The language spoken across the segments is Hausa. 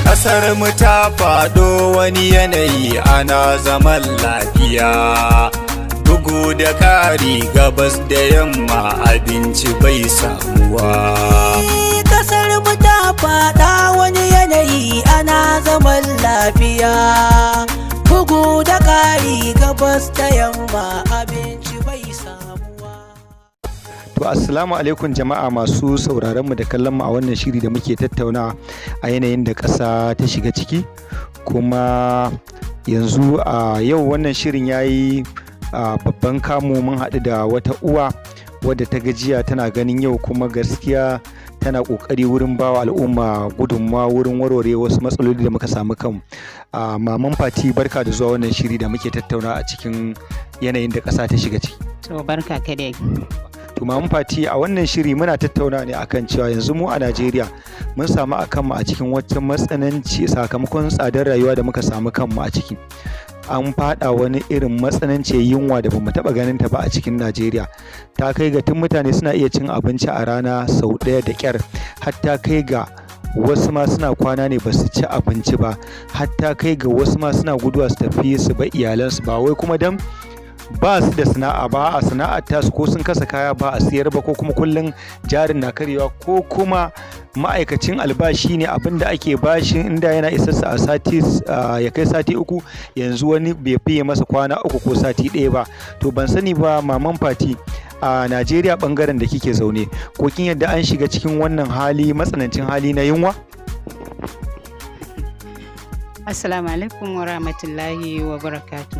Ƙasar mu ta faɗo wani yanayi, ana zaman lafiya. Bugu da ƙari, gabas da yamma abinci bai samuwa. Kasar mu ta faɗa wani yanayi, ana zaman lafiya. Bugu da ƙari, gabas da yamma abinci bai samuwa. To, assalamu alaikum jama'a masu sauraron mu da kallon mu a wannan shiri da muke tattauna a yanayin da ƙasa ta shiga ciki. Kuma yanzu a yau wannan shirin yayi a babban kamu, mun haɗu da wata uwa wadda ta gajiya tana ganin yau, kuma gaskiya tana ƙoƙari wurin bawa al'umma gudunmawa wurin warware wasu matsaloli da muka samu kanmu. A Maman Fati, barka da zuwa wannan shiri da muke tattauna a cikin yanayin da ƙasa ta shiga ciki. To, barka ka dai. To, Maman Fati, a wannan shiri muna tattauna ne akan cewa yanzu mu a Najeriya mun samu a kanmu a cikin wata matsananci sakamakon tsadar rayuwa da muka samu kanmu a ciki. An faɗa wani irin matsananciyar yunwa da bamu taɓa ganin ta ba a cikin Najeriya. Ta kai ga tun mutane suna iya cin abinci a rana sau ɗaya da ƙyar, har ta kai ga wasu ma suna kwana ne ba su ci abinci ba, har ta kai ga wasu ma suna guduwa su tafi su bar iyalansu, ba wai kuma dan ba su da sana'a ba, a sana'ar tasu ko sun kasa kaya ba a siyar ba, ko kuma kullum jarin na karyewa, ko kuma ma'aikacin albashi ne, abin da ake bashi inda yana isarsa a sati ya kai sati 3, yanzu wani bai fiye masa kwana 3 ko sati 1 ba. To, ban sani ba, Maman Fati, a Najeriya bangaren da kike zaune, ko kin yadda an shiga cikin wannan hali, matsanancin hali na yunwa? Assalamu alaikum wa rahmatullahi wa barakatuh.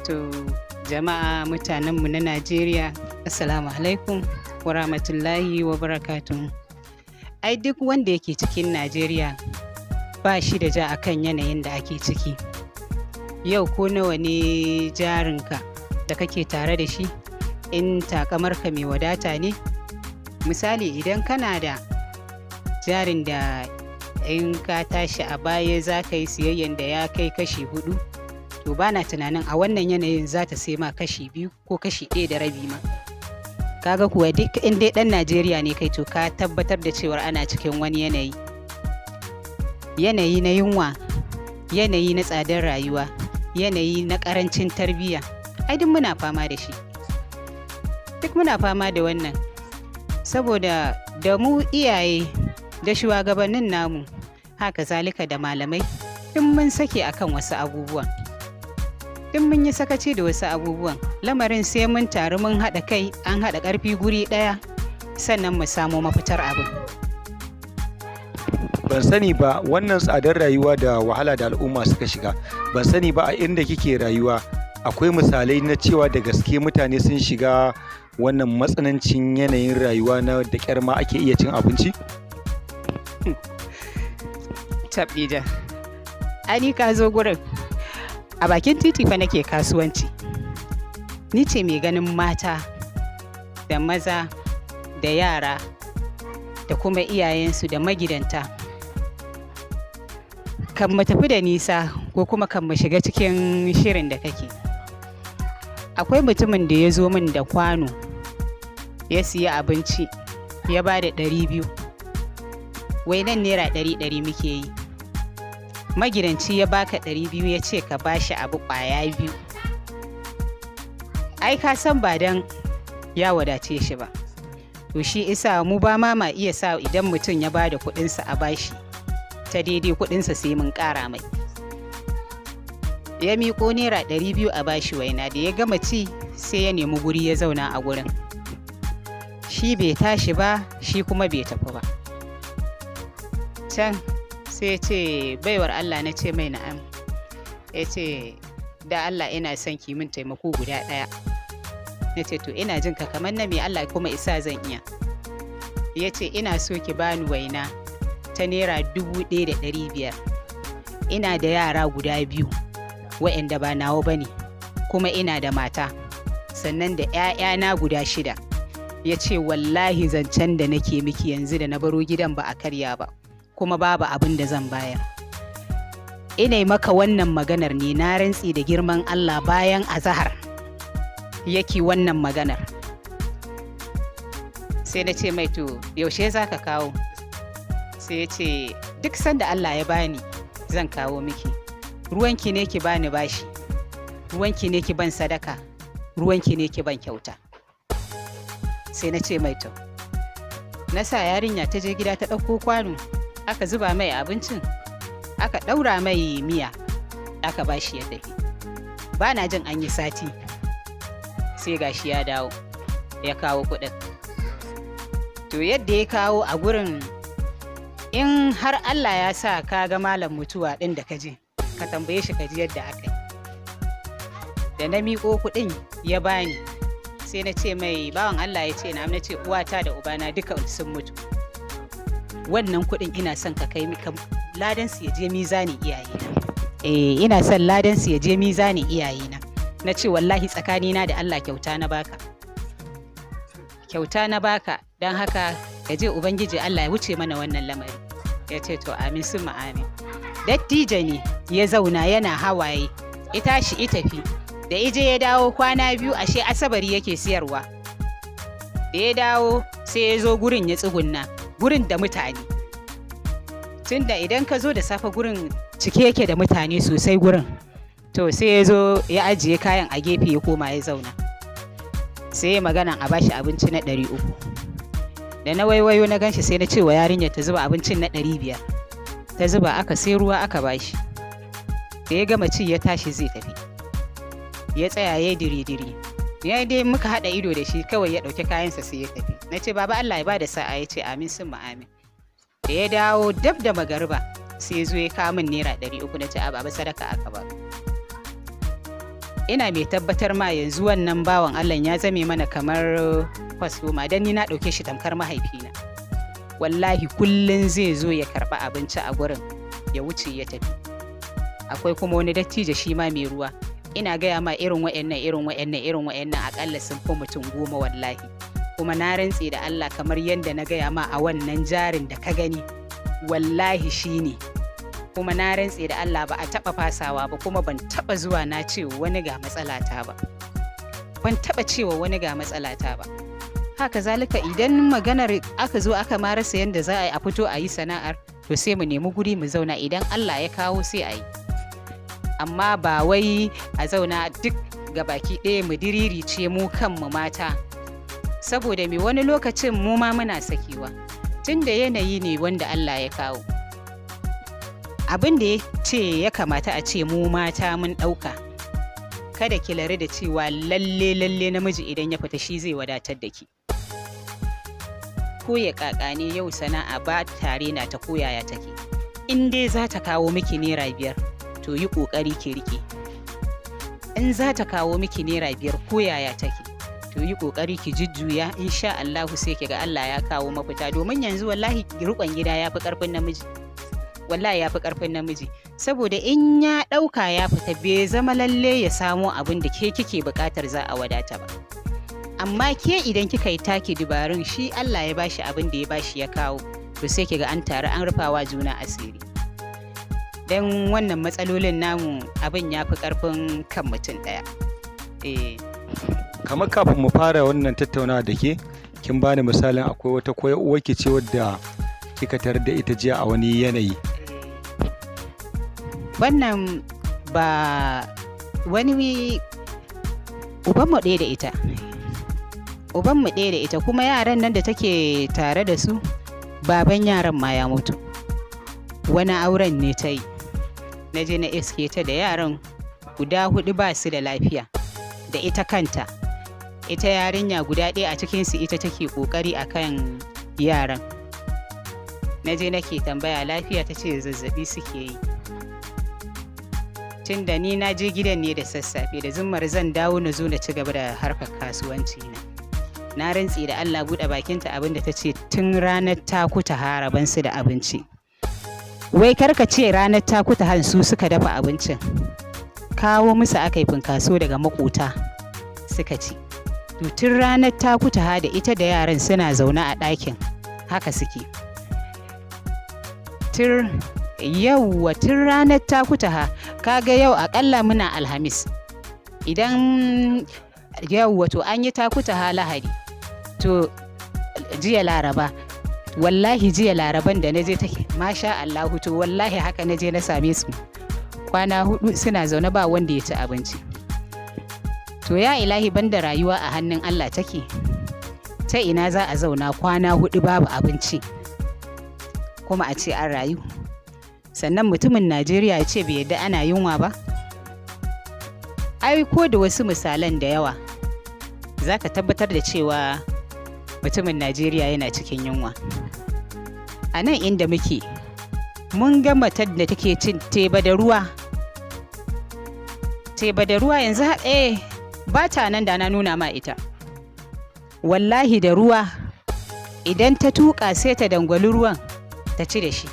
To, jama'a mutanenmu na Najeriya, assalamu alaikum wa rahmatullahi wa barakatuh. Ai duk wanda yake cikin Najeriya ba shi da ja akan yanayin da ake ciki. Yau ko nawa ne jarinka da kake tare da shi, in takamarka mai wadata ne? Misali, idan kana da jarin da in ka tashi a baya za ka yi siyayyan da ya kai kashi hudu, to bana tunanin a wannan yanayin za ta sai ma kashi biyu ko kashi ɗaya da rabi ma. Kaga kuwa duk in dai ɗan Najeriya ne kai, to ka tabbatar da cewar ana cikin wani yanayi. Yanayi na yunwa, yanayi na tsadar rayuwa, yanayi na ƙarancin tarbiyya. Ai duk muna fama da shi. Duk muna fama da wannan. Saboda da mu iyaye da shugabannin namu, haka zalika da malamai, duk mun sake akan wasu abubuwan. Duk mun yi sakaci da wasu abubuwan. Lamarin sai mun taru, mun haɗa kai, an haɗa ƙarfi guri ɗaya, sannan mu samo mafitar abin. Ban sani ba, wannan tsadar rayuwa da wahala da al'umma suka shiga, ban sani ba, a inda kike rayuwa akwai misalai na cewa da gaske mutane sun shiga wannan matsanancin yanayin rayuwa na da ƙyar ma ake iya cin abinci? Tabɗija. Ani ka zo gurin. A bakin titi fa nake kasuwanci. Ni ce mai ganin mata da maza da yara da kuma iyayensu da magidanta. Kan mu tafi da nisa, ko kuma kan mu shiga cikin shirin da kake. Akwai mutumin da ya zo min da kwano ya siya abinci, ya ba da 200. Wainan naira 100 100 muke yi. Magidanci ya baka 200, ya ce ka bashi abu ƙwaya biyu. Ai ka san ba dan ya wadace shi ba. To, shi isa mu ba ma iya sa idan mutum ya ba da kuɗinsa a bashi ta daidai kuɗinsa, sai mun ƙara mai. Ya miƙo naira 200 a bashi waina, da ya gama ci sai ya nemi guri ya zauna a gurin. Shi bai tashi ba, shi kuma bai tafi ba. Can sai ya ce, "Baiwar Allah." Na ce mai, "Na'am." Ya ce, "Da Allah ina son ki min taimako guda ɗaya." Na ce, "To, ina jin ka, kamar na me? Allah kuma isa zan iya." Ya ce, "Ina so ki bani waina ta naira 1,500. Ina da yara guda biyu wa'anda ba nawa ba ne, kuma ina da mata, sannan da 'ya'yana guda shida." Ya ce, "Wallahi zancen da nake miki yanzu, da na baro gidan ba a karya ba, kuma babu abin da zan bayar. Ina maka wannan maganar ne, na rantsi da girman Allah, bayan azahar yake wannan maganar." Sai na ce mai, "To, yaushe za ka kawo?" Sai ya ce, Duk sanda Allah ya bani zan kawo miki. Ruwanki ne ki bani bashi, ruwanki ne ki ban sadaka, ruwanki ne ki ban kyauta. Sai na ce mai to. Na sa yarinya ta je gida ta ɗauko kwano, aka zuba mai abincin, aka ɗaura mai miya, aka bashi ya tafi. Ba na jin an yi sati, sai gashi ya dawo, ya kawo kuɗin. To yadda ya kawo a gurin, in har Allah ya sa ka ga malam mutuwa ɗin da ka je, ka tambaye shi ka ji yadda aka yi. Da na miƙo kuɗin ya bani, sai na ce mai, "Bawan Allah." Ya ce, "Na." Na ce, "Uwata da ubana duka sun mutu. Wannan kuɗin ina son ka kai ladan su ya je mizanin iyayena. Eh, ina son ladan su ya je mizanin iyayena." Na ce, "Wallahi tsakanina da Allah kyauta na baka, kyauta na baka. Don haka ka je, Ubangiji Allah ya wuce mana wannan lamari." Ya ce, "To, amin summa amin." Dattijo ne ya zauna yana hawaye, ya tashi ya tafi. Da ije ya dawo kwana 2, ashe asabari yake siyarwa. Da ya dawo sai ya zo gurin ya tsugunna gurin da mutane, tunda idan ka zo da safe gurin cike yake da mutane sosai gurin. To sai ya zo ya ajiye kayan a gefe, ya koma ya zauna. Sai ya maganan a bashi abinci na 300. Da na waiwayo na ganshi, sai na ce wa yarinyar ta zuba abincin na 500. Ta zuba, aka sai ruwa aka bashi. Da ya gama ci ya tashi zai tafi, ya tsaya ya diri-diri, ya dai muka haɗa ido da shi kawai, ya ɗauki kayansa sai ya tafi. Na ce, "Baba, Allah ya bada sa'a." Ya ce, "Amin summa amin." Da ya dawo dab da magariba sai ya zo ya kawo min naira 300. Na ce, "A baba, sadaka aka ba." Ina mai tabbatar ma yanzu wannan bawan Allah ya zame mana kamar kwastoma, don ni na ɗauke shi tamkar mahaifina. Wallahi kullum zai zo ya karɓi abinci a gurin ya wuce ya tafi. Akwai kuma wani dattijo shi ma mai ruwa. Ina gaya ma, irin wa'annan, irin wa'annan, irin wa'annan akalla sun fi mutum 10 wallahi. Kuma na rantse da Allah, kamar yadda na gaya ma, a wannan jarin da ka gani wallahi shine. Kuma na rantse da Allah ba a taɓa fasawa ba, kuma ban taɓa zuwa na ce wani ga matsalata ba, ban taɓa cewa wani ga matsalata ba. Haka zalika idan maganar aka zo aka ma rasa yadda za a yi a fito a yi sana'ar, to sai mu nemi guri mu zauna. Idan Allah ya kawo sai a yi, amma ba wai a zauna duk baki ɗaya mu diriri ce mu kanmu mata. Saboda me? Wani lokacin mu ma muna sakewa, tunda yanayi ne wanda Allah ya kawo. Abin da ya ce ya kamata a ce mu mata mun ɗauka, kada ki lari da cewa lalle lalle namiji idan ya fita shi zai wadatar da ki. Ko ya kakane yau sana'a ba tare na ta koyaya take, in dai za ta kawo miki naira 5, to yi ƙoƙari ki riƙe. In za ta kawo miki naira 5, koyaya take, to yi ƙoƙari ki jujjuya. Insha Allahu sai ki ga Allah ya kawo mafita. Domin yanzu wallahi riƙon gida ya fi ƙarfin namiji, wallahi ya fi ƙarfin namiji. Saboda in ya ɗauka ya fita, bai zama lalle ya samo abin da ke kike buƙatar za a wadata ba. Amma ke idan kika yi taki dubarun, shi Allah ya bashi abin da ya bashi ya kawo, to sai kiga an taru an rufawa juna asiri. Don wannan matsalolin namu abin ya fi ƙarfin kan mutum ɗaya. Eh. Kamar kafin mu fara wannan tattaunawa da ke, kin bani misalin akwai wata koyar uwarki ce wadda kika tarar da ita jiya a wani yanayi. Wannan ba wani, ubanmu ɗaya da ita, ubanmu ɗaya da ita. Kuma yaran nan da take tare da su, baban yaran ma ya mutu, wani auren ne ta yi. Na je na iske ta da yaran guda hudu, ba su da lafiya da ita kanta. Ita yarinya guda ɗaya a cikinsu ita take ƙoƙari a kan yaran. Na je nake tambaya lafiya, ta ce zazzabi suke yi. Tun da ni na je gidan ne da sassafe da zummar zan dawo na zo na ci gaba da harkar kasuwanci na. Na rantse da Allah, buɗe bakinta abinda ta ce, tun ranar takuta haraban su da abinci. Wai karka ce ranar takuta han su suka dafa abincin, kawo musu aka yi funkaso daga makota suka ci. To tun ranar takuta ha da ita da yaran suna zaune a ɗakin haka suke. Yauwa, tun ranar takuta ha, kaga yau akalla muna Alhamis. Idan yau wato an yi takuta ha Lahadi, to jiya Laraba. Wallahi jiya Laraban da na je take, masha Allahu, to wallahi haka na je na same su. Kwana 4 suna zaune ba wanda ya ci abinci. To ya ilahi, banda rayuwa a hannun Allah take. Ta ina za a zauna kwana 4 babu abinci kuma a ce an rayu? Sannan mutumin Najeriya ya ce bai yadda ana yunwa ba? Ai ko da wasu misalan da yawa za ka tabbatar da cewa mutumin Najeriya yana cikin yunwa. A nan inda muke, mun ga matar da take cin teba da ruwa. Teba da ruwa yanzu ba ta nan da na nuna ma ita. Wallahi da ruwa idan ta tuƙa sai ta dangwali ruwan ta ci da shi.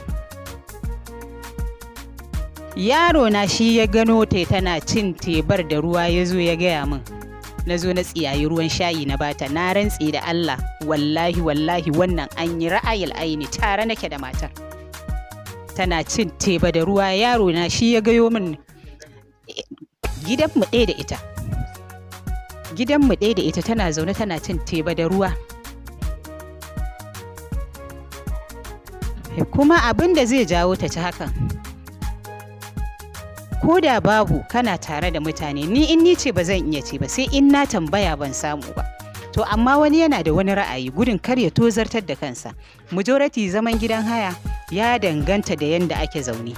Yaro na shi ya gano ta tana cin tebar da ruwa, ya zo ya gaya min. Na zo na tsiyayi ruwan shayi na bata. Na rantse da Allah, wallahi wallahi, wannan an yi ra'ayil aini, tare nake da matar. Tana cin teba da ruwa, yaro na shi ya gayo min. Gidanmu ɗaya da ita. Gidanmu ɗaya da ita, tana zaune tana cin teba da ruwa. Kuma abin da zai jawo ta ci hakan, ko da babu, kana tare da mutane, ni in ni ce ba zan iya ci ba sai in na tambaya ban samu ba. To amma wani yana da wani ra'ayi gudun kar ya tozartar da kansa. Majority zaman gidan haya ya danganta da yanda ake zaune.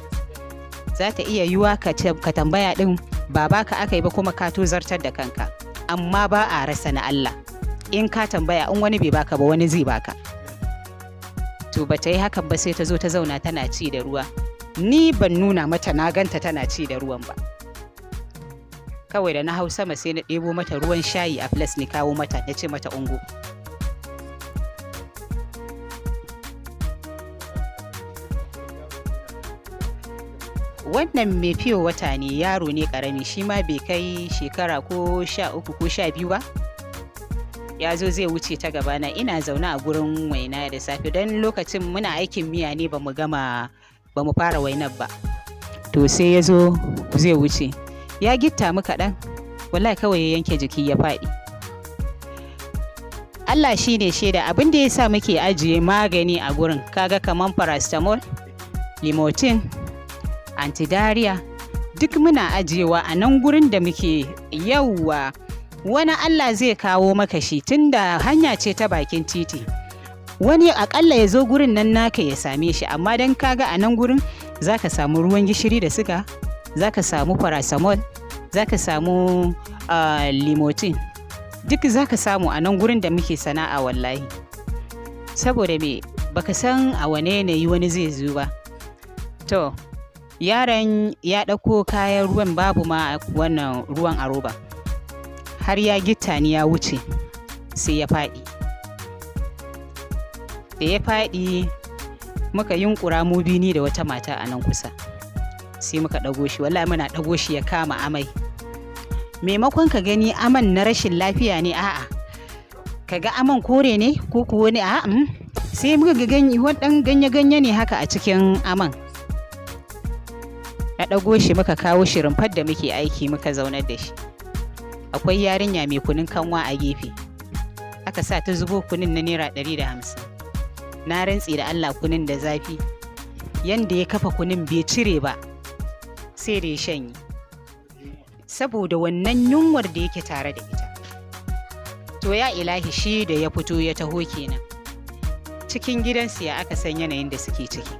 Za ta iya yiwuwa ka tambaya ɗin ba baka aka yi ba kuma ka tozartar da kanka. Amma ba a rasa na Allah. In ka tambaya, in wani bai baka ba, wani zai baka. To ba ta yi hakan ba, sai ta zo ta zauna tana ci da ruwa. Ni ban nuna mata na ganta tana ci da ruwan ba. Kawai da na hau sama sai na ɗebo mata ruwan shayi a flas ni kawo mata, na ce mata ungo. Wannan mai fiyo wata ne, yaro ne ƙarami, shi ma bai kai shekara ko 13 ko 12 ba. Ya zo zai wuce ta gabana, ina zaune a gurin waina da safe don lokacin muna aikin miya ne, ba mu gama ba mu fara wainar ba. To sai ya zo zai wuce. Ya gitta mu kaɗan, wallahi kawai ya yanke jiki ya faɗi. Allah shi ne shaida, abin da ya sa muke ajiye magani a gurin, kaga kaman paracetamol, limotin, antidiarrhea, duk muna ajiyewa a nan gurin da muke yauwa. Wani Allah zai kawo maka shi tunda hanya ce ta bakin titi. Wani aƙalla ya zo gurin nan naka ya same shi, amma don kaga a nan gurin za ka samu ruwan gishiri da siga, za ka samu paracetamol, za ka samu limotin. Duk za ka samu a nan gurin da muke sana'a wallahi. Saboda me, baka san a wane yanayi wani zai zo ba. To yaron ya ɗauko kayan ruwan, babu ma wannan ruwan a roba. Har ya gitta ni ya wuce sai ya faɗi. Da ya faɗi muka yunƙura mu biyu, ni da wata mata a nan kusa. Sai muka ɗago shi, wallahi muna ɗago shi ya kama amai. Maimakon ka gani aman na rashin lafiya ne, a'a. Ka ga aman kore ne ko kuwa ne, a'a. Sai muka ga wani ɗan ganye-ganye ne haka a cikin aman. Na ɗago shi muka kawo shi rumfar da muke aiki muka zaunar da shi. Akwai yarinya mai kunun kanwa a gefe. Aka sa ta zubo kunun na naira 150. Na rantse da Allah, kunun da zafi. Yanda ya kafa kunun bai cire ba sai da ya shanye. Saboda wannan yunwar da yake tare da ita. To ya ilahi, shi da ya fito ya taho kenan. Cikin gidansu ya aka san yanayin da suke ciki.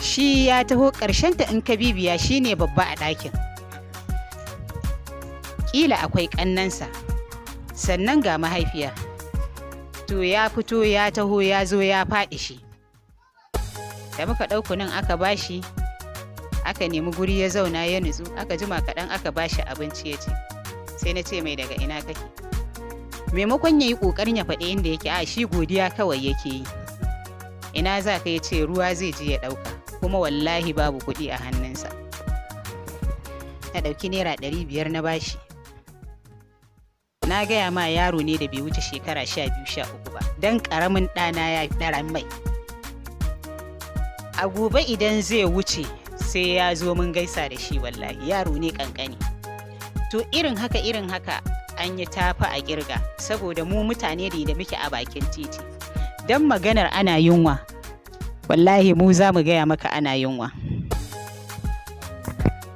Shi ya taho ta, in ka bibiya shi ne babba a ɗakin. Ƙila akwai ƙannensa, sannan ga mahaifiya. To ya fito ya taho ya zo ya faɗi shi. Da muka ɗau kunun aka bashi, aka nemi guri ya zauna ya nutsu, aka jima kaɗan aka bashi abinci ya ci. Sai na ce mai, daga ina kake? Maimakon ya yi ƙoƙarin ya faɗi inda yake, a shi godiya kawai yake yi. Ina za ka? Ya ce ruwa zai je ya ɗauka, kuma wallahi babu kuɗi a hannunsa. Na ɗauki naira 500 na bashi. Na gaya ma, yaro ne da bai wuce shekara 12, 13 ba, don ƙaramin ɗana ya ɗara mai. A gobe idan zai wuce sai ya zo mun gaisa da shi, wallahi yaro ne ƙanƙani. To irin haka irin haka an yi tafa a ƙirga, saboda mu mutane ne da muke a bakin titi. Don maganar ana yunwa, wallahi mu za mu gaya maka ana yunwa.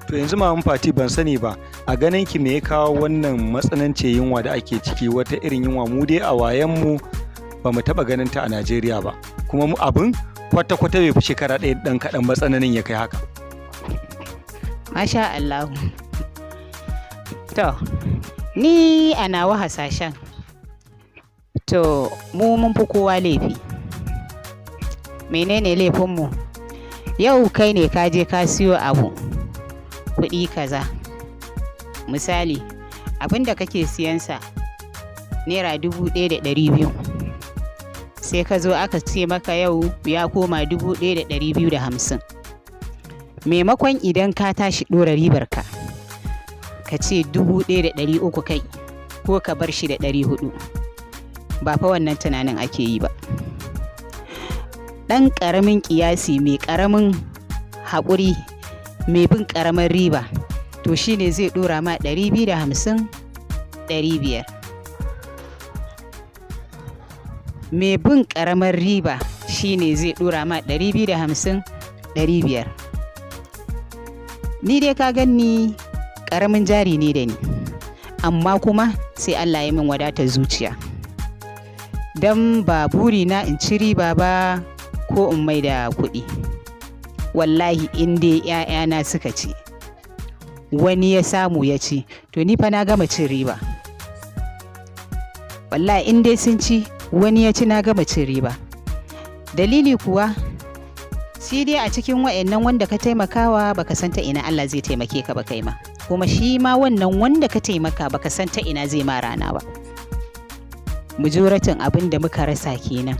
To yanzu Maman Fati, ban sani ba, a ganin ki me ya kawo wannan matsananciyar yunwa da ake ciki? Wata irin yunwa mu dai a wayan mu ba mu taɓa ganin ta a Najeriya ba, kuma mu abin kwata-kwata bai fi shekara ɗaya ɗan kaɗan matsananin ya kai haka. Masha Allah. To, ni a nawa hasashen, to mu mun fi kowa laifi. Menene laifinmu? Yau kai ne ka je ka siyo abu kuɗi kaza. Misali, abin da kake siyansa ₦1,200. Sai ka zo aka ce maka yau ya koma 1,250. Maimakon idan ka tashi ɗora ribarka, ka ce 1,300 kai ko ka bar shi da 400. Ba fa wannan tunanin ake yi ba. Ɗan ƙaramin ƙiyasi, mai ƙaramin haƙuri, mai bin ƙaramin riba, to shi ne zai ɗora ma 250, 500. Mai bin ƙaramin riba shi ne zai ɗora ma 250, 500. Ni dai ka ganni, ƙaramin jari ne da ni, amma kuma sai Allah ya min wadatar zuciya. Don ba burina in ci riba ba ko in mai da kuɗi. Wallahi in dai 'ya'yana suka ci, wani ya samu ya ci, to ni fa na gama cin riba. Wallahi in dai sun ci, wani ya ci, na gama cin riba. Dalili kuwa, shi dai a cikin wa'annan wanda ka taimakawa, baka san ta ina Allah zai taimake ka ba kai ma. Kuma shi ma wannan wanda ka taimaka, baka san ta ina zai ma rana ba. Majoratin abin da muka rasa kenan.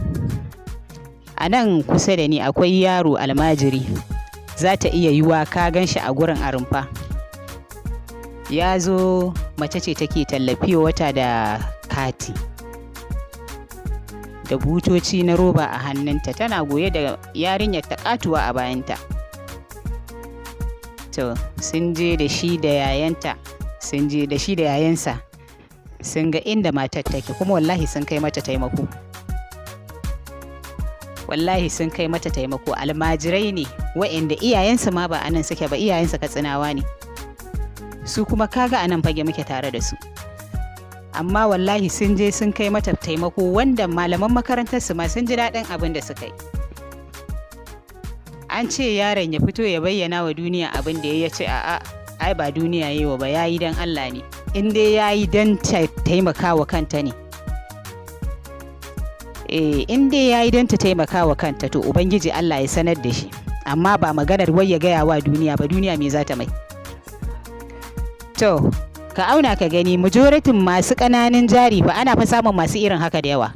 A nan kusa da ni akwai yaro almajiri, za ta iya yiwuwa ka gan shi a gurin a rumfa. Ya zo, mace ce take tallafi wata da kati da butoci na roba a hannunta, tana goye da yarinyar ta katuwa a bayanta. To sun je da shi da yayanta, sun je da shi da yayansa, sun ga inda matar take, kuma wallahi sun kai mata taimako. Wallahi sun kai mata taimako. Almajirai ne wa'inda iyayensu ma ba anan suke ba, iyayensu Katsinawa ne. Su kuma kaga anan Fage muke tare da su. Amma wallahi sun je sun kai mata taimako, wanda malaman makarantar su ma sun ji daɗin abin da suka yi. An ce yaron ya fito ya bayyana wa duniya abin da ya ce a'a, ai ba duniya yi wa ba, ya yi don Allah ne. In dai ya yi don taimaka wa kanta ne. Eh, in dai ya yi don ta taimaka wa kanta, to Ubangiji Allah ya sanar da shi. Amma ba maganar wai ya gaya wa duniya ba, duniya me za ta mai? To, ka auna ka gani, majoratin masu ƙananan jari fa ana fa samun masu irin haka da yawa.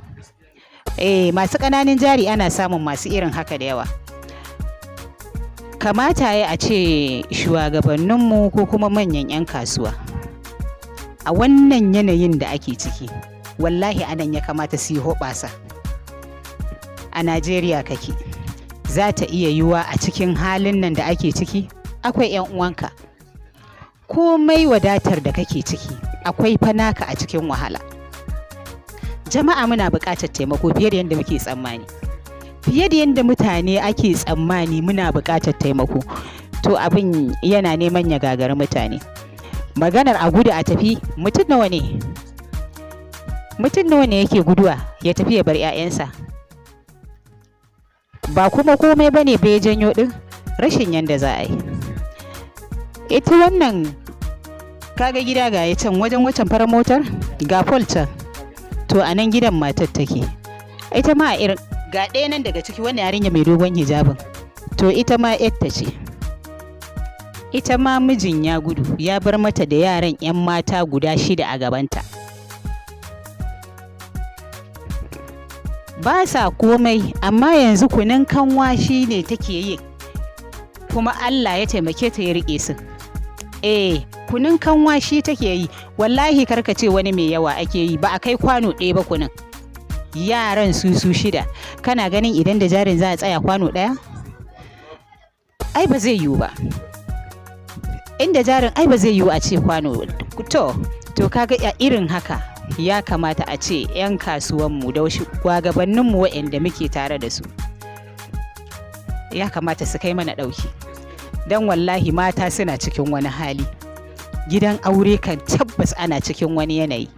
Eh, masu ƙananan jari ana samun masu irin haka da yawa. Kamata ya a ce shugabanninmu ko kuma manyan 'yan kasuwa a wannan yanayin da ake ciki, wallahi anan ya kamata su yi hoɓasa. A Najeriya kake, za ta iya yiwuwa a cikin halin nan da ake ciki akwai 'yan uwanka. Komai wadatar da kake ciki, akwai fa naka a cikin wahala. Jama'a, muna buƙatar taimako fiye da yadda muke tsammani. Fiye da yadda mutane ake tsammani muna buƙatar taimako. To abin yana neman ya gagari mutane. Maganar a gudu a tafi, mutum nawa ne? Mutum nawa ne yake guduwa ya tafi ya bar 'ya'yansa? Ba kuma komai bane bai janyo ɗin, rashin yanda za a yi. Ita wannan kaga gida ga ya can wajen wacan farar motar, ga pole can. To a nan gidan matar take. Ita ma a irin ga ɗaya nan daga ciki, wannan yarinya mai dogon hijabin. To ita ma 'yarta ce. Ita ma mijin ya gudu ya bar mata da yaran 'yan mata guda shida a gabanta. Ba sa komai, amma yanzu kunun kanwa shi ne take yi, kuma Allah ya taimake ta ya riƙe su. Eh, kunun kanwa shi take yi, wallahi karka ce wani mai yawa ake yi, ba a kai kwano ɗaya ba kunun. Yaran su su shida, kana ganin idan da jarin za a tsaya kwano ɗaya? Ai ba zai yiwu ba. Inda jarin ai ba zai yiwu a ce kwano. To kaga irin haka Ya kamata a ce 'yan kasuwanmu da shugabanninmu waɗanda muke tare da su, ya kamata su kai mana ɗauki, don wallahi mata suna cikin wani hali. Gidan aure kan tabbas ana cikin wani yanayi.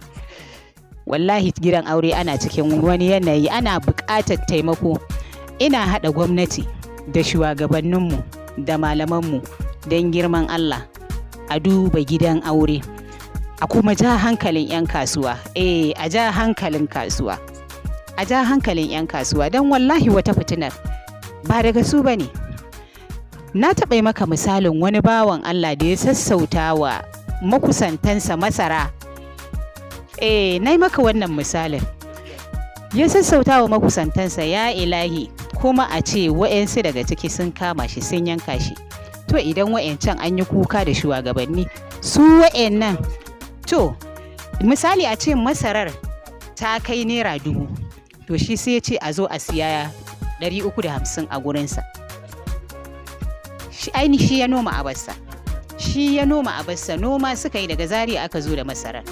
Wallahi gidan aure ana cikin wani yanayi, ana buƙatar taimako. Ina haɗa gwamnati da shugabanninmu da malamanmu, don girman Allah a duba gidan aure, a kuma ja hankalin 'yan kasuwa. A ja hankalin kasuwa, a ja hankalin 'yan kasuwa, don wallahi wata fitinar ba daga su ba ne. Na taɓa maka misalin wani bawan Allah da ya sassauta wa makusantansa masara. Na yi maka wannan misalin. Ya sassauta wa makusantansa, ya ilahi, kuma a ce wa'yansu daga ciki sun kama shi sun yanka shi. To idan wa'yancan an yi kuka da shugabanni, su wa'yannan, to misali a ce masarar ta kai naira 1000, to shi sai ya ce a zo a siya 350 a gurinsa. Shi ainihi ya noma abarsa, shi ya noma abarsa. Noma suka yi daga Zaria aka zo da masarar.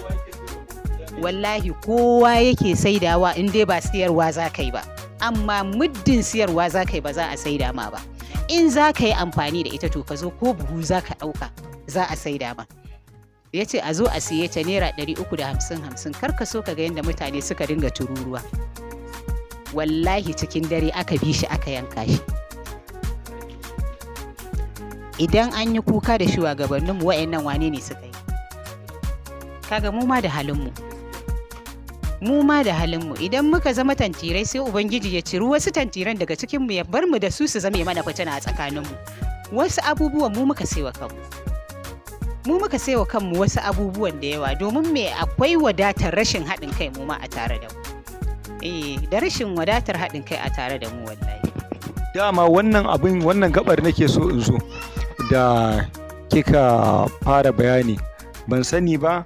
Wallahi kowa yake saidawa in dai ba siyarwa za ka yi ba, amma muddin siyarwa za ka yi, ba za a saida ma ba. In za ka yi amfani da ita, to ka zo, ko buhu za ka ɗauka, za a saida ma. Ya ce a zo a siye ta naira 350 50. Kar ka so ka ga yadda mutane suka dinga tururuwa. Wallahi cikin dare aka bi shi aka yanka shi. Idan an yi kuka da shugabanninmu, wa'annan wane ne suka yi? Kaga mu ma da halinmu, mu ma da halinmu. Idan muka zama tantirai, sai Ubangiji ya ciri wasu tantiran daga cikinmu ya bar mu da su, su zame mana fitina a tsakaninmu. Wasu abubuwan mu muka saiwa kanmu, mu muka saiwa kanmu wasu abubuwan da yawa. Domin me? Akwai wadatar rashin haɗin kai mu ma a tare da mu, da rashin wadatar haɗin kai a tare da mu, wallahi. Dama wannan abin, wannan gabar nake so in zo da kika fara bayani. Ban sani ba,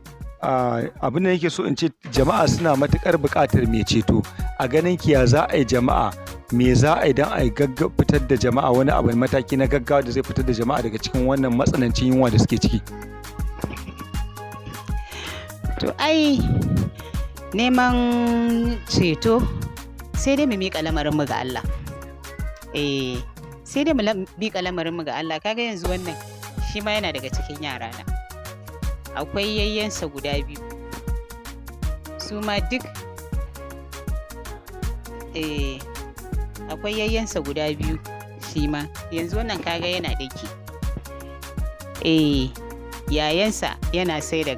abin da nake so in ce, jama'a suna matuƙar buƙatar mai ceto. A ganin ki, ya za a yi jama'a, me za a yi don a yi fitar da jama'a, wani abu mataki na gaggawa da zai fitar da jama'a daga cikin wannan matsanancin yunwa da suke ciki? To ai neman ceto sai dai mu miƙa lamarinmu ga Allah. Sai dai mu miƙa lamarinmu ga Allah. Kaga yanzu wannan shi ma yana daga cikin yarana. Akwai yayyensa guda biyu. Su ma duk akwai yayyensa guda biyu shi ma. Yanzu wannan kaga yana ɗinki. Yayansa yana sai da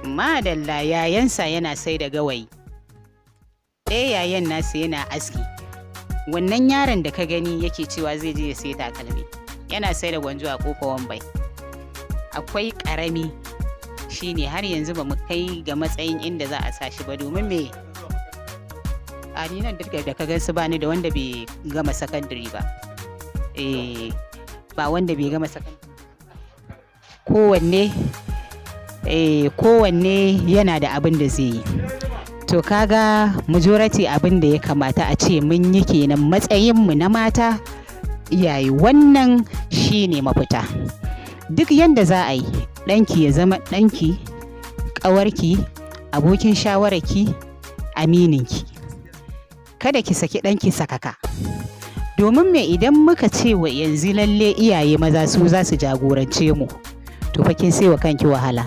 madalla, yayansa yana sai da gawayi. Ɗaya yayan nasa yana aski. Wannan yaron da ka gani yake cewa zai je ya sai takalmi, yana sai da gwanjo a Ƙofar Wambai. Akwai ƙarami, shine har yanzu ba mu kai ga matsayin inda za a sa shi ba. Domin me? A ni nan duk da ka gan su, bani da wanda bai gama sakandare ba. Ba wanda bai gama sakandare. Kowanne yana da abin da zai yi. To kaga majority abin da ya kamata a ce mun yi kenan matsayinmu na mata iyaye, wannan shine mafita. Duk yanda za a yi, ɗanki ya zama ɗanki, ƙawarki, abokin shawararki, amininki. Kada ki saki ɗanki sakaka. Domin me? Idan muka ce wa yanzu lalle iyaye maza su za su jagorance mu, to fa kin wa kanki wahala.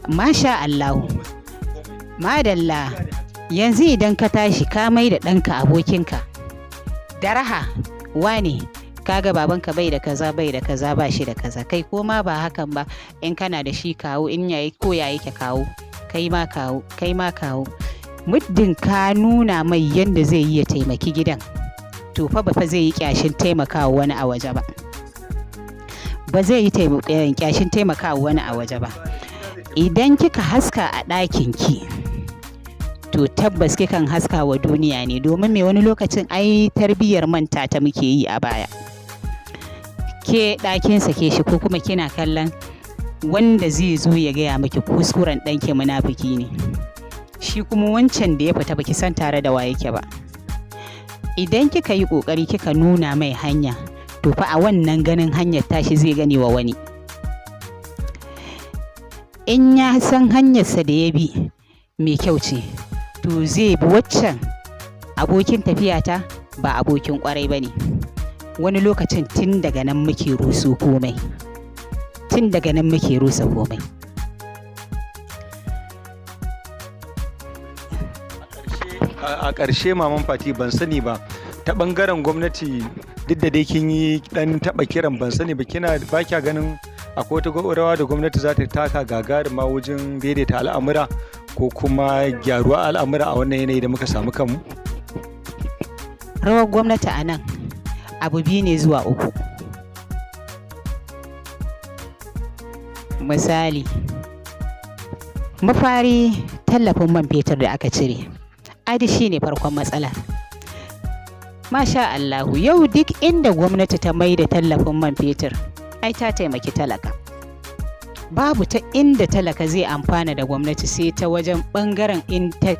Masha Allahu. Madalla, yanzu idan ka tashi ka mai da ɗanka abokinka, da raha, wane, kaga babanka bai da kaza, bai da kaza, ba shi da kaza. Kai ko ma ba hakan ba, in kana da shi kawo, in yayi ko ya yake kawo, kai ma kawo, kai ma kawo. Muddin ka nuna mai yanda zai yi ya taimaki gidan, to fa ba fa zai yi kyashin taimakawa wani a waje ba. Ba zai yi kyashin taimakawa wani a waje ba. Idan kika haska a ɗakin ki, to tabbas kikan haska wa duniya ne. Domin me? Wani lokacin ai tarbiyyar manta ta muke yi a baya. Ke ɗakin sake shi, ko kuma kina kallon wanda zai zo ya gaya miki kuskuren ɗanki munafiki ne. Shi kuma wancan da ya fita, baki san tare da wa yake ba. Idan kika yi ƙoƙari kika nuna mai hanya, to fa a wannan ganin hanyar tashi zai gane wa wani. In ya san hanyarsa da ya bi mai kyau ce, to zai bi waccan abokin tafiyata ba abokin kwarai ba ne. Wani lokacin tun daga nan muke ruso komai, tun daga nan muke rusa komai. A ƙarshe Maman Fati, ban sani ba, ta ɓangaren gwamnati, duk da dai kin yi ɗan taɓa kiran, ban sani ba, kina ba kya ganin akwai wata rawa da gwamnati za ta taka gagaruma wajen daidaita al'amura ko kuma gyaruwa al'amura a wannan yanayi da muka samu kanmu? Rawar gwamnati a nan abu biyu ne zuwa uku. Misali, mafari tallafin man fetur da aka cire, adi shi ne farkon matsala. Masha Allahu, yau duk inda gwamnati ta mai da tallafin man fetur, ai ta taimaki talaka. Babu ta inda talaka zai amfana da gwamnati sai ta wajen ɓangaren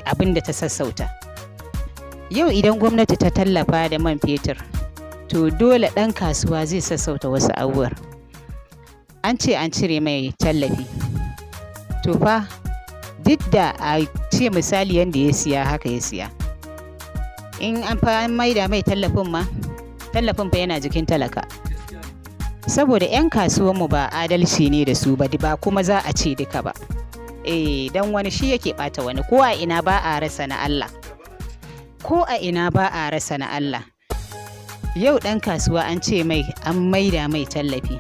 abin da ta sassauta. Yau idan gwamnati ta tallafa da man fetur, to dole ɗan kasuwa zai sassauta wasu abubuwan. An ce an cire mai tallafi. To fa, duk da a ce misali yanda ya siya haka ya siya. In an fa an maida mai tallafin ma, tallafin fa yana jikin talaka. Saboda 'yan kasuwanmu ba adalci ne da su ba, ba kuma za a ce duka ba. Eh, dan wani shi yake ɓata wani, ko a ina ba a rasa na Allah. Ko a ina ba a rasa na Allah. Yau ɗan kasuwa an ce mai an maida mai tallafi.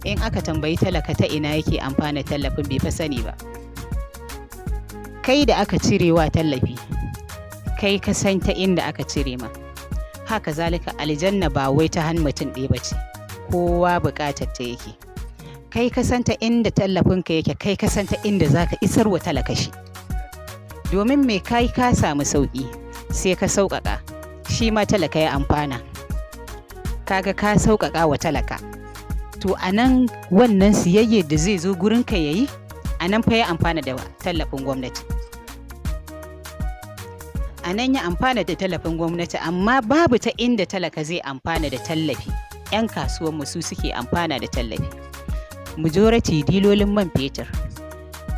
In aka tambayi talaka ta ina yake amfana tallafin, bai fa sani ba. Kai da aka cirewa tallafi, kai ka san ta inda aka cire ma. Haka zalika aljanna ba wai ta hannun mutum ɗaya ba ce, kowa buƙatar ta yake. Kai ka san ta inda tallafinka yake, kai ka san ta inda za ka isar wa talaka shi. Domin me kai ka samu sauƙi, sai ka sauƙaƙa, shi ma talaka ya amfana. Kaga ka sauƙaƙa wa talaka. To a nan wannan siyayyar da zai zo gurinka ya yi, a nan fa ya amfana da tallafin gwamnati. A nan ya amfana da tallafin gwamnati, amma babu ta inda talaka zai amfana da tallafi. 'Yan kasuwanmu su suke amfana da tallafi. Majority dilolin man fetur.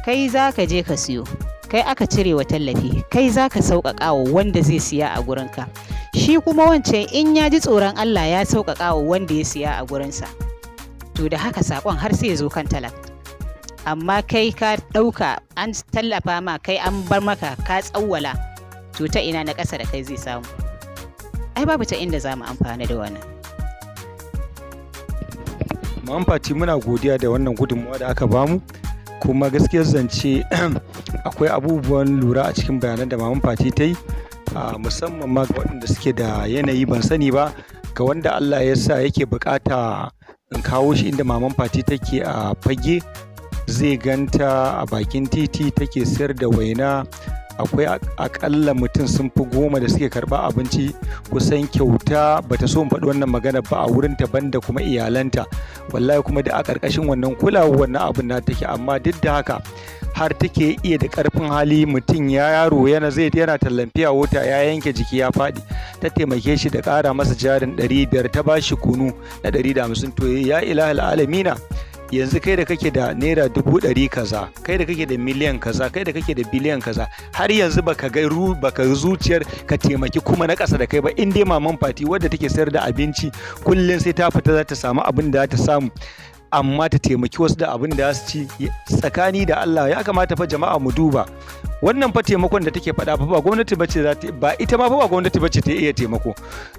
Kai za ka je ka siyo, kai aka cire wa tallafi, kai za ka sauƙaƙa wa wanda zai siya a gurinka. Shi kuma wancan in ya ji tsoron Allah ya sauƙaƙa wa wanda ya siya a gurinsa. To da haka saƙon har sai ya zo kan talaka. Amma kai ka ɗauka an tallafa ma, kai an bar maka ka tsawwala, to ta ina na ƙasa da kai zai samu? Ai babu ta inda za mu amfana da wannan. Maman Fati, muna godiya da wannan gudunmawa da aka bamu, kuma gaskiyar zance akwai abubuwan lura a cikin bayanan da Maman Fati ta yi, musamman ma ga waɗanda suke da yanayi, ban sani ba, ga wanda Allah ya sa yake bukata in kawo shi inda Maman Fati take a Fage, zai ganta a bakin titi take sayar da waina. Akwai akalla mutum sun fi 10 da suke karɓa abinci kusan kyauta, bata so in faɗi wannan magana ba, a wurin ta, banda kuma iyalanta. Wallahi kuma da a ƙarƙashin wannan kulawar wannan abin na take, amma duk da haka har take iya da ƙarfin hali, mutum ya yaro yana zai yana tallan fiya wota ya yanke jiki ya faɗi, ta taimake shi da ƙara masa jarin 500, ta bashi kunu na 150. To ya ilahil alamina, yanzu kai da kake da naira 100,000 kaza, kai da kake da miliyan kaza, kai da kake da biliyan kaza, har yanzu baka ga ru baka zuciyar ka taimaki kuma na ƙasa da kai ba. In dai Maman Fati wadda take sayar da abinci kullum sai ta fita za ta samu abin da za ta samu, amma ta taimaki wasu da abin da za su ci, tsakani da Allah ya kamata fa jama'a mu duba wannan fa taimakon da take faɗa fa. Ba gwamnati bace za ta ba, ita ma fa ba gwamnati bace ta iya taimako,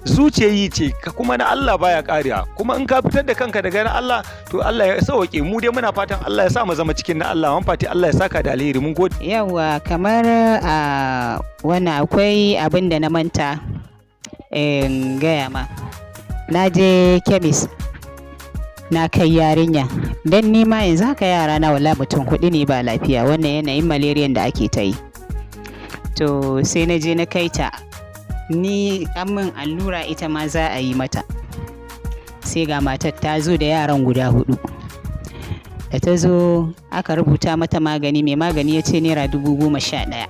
zuciyayi ce ka, kuma na Allah baya karewa. Kuma in ka fitar da kanka daga na Allah, to Allah ya sauke mu. Dai muna fatan Allah ya sa mu zama cikin na Allah. Maman Fati, Allah ya saka da alheri, mun gode. Yawwa, kamar a wannan akwai abin da na manta in gaya ma. Na je kemis na kai yarinya, don ni ma yanzu haka yara na wala mutum huɗu ne ba lafiya, wannan yanayin malariyan da ake ta yi. To sai na je na kai ta, ni an min allura, ita ma za a yi mata. Sai ga matar ta zo da yaran guda huɗu. Da ta zo aka rubuta mata magani, mai magani ya ce naira 11,000.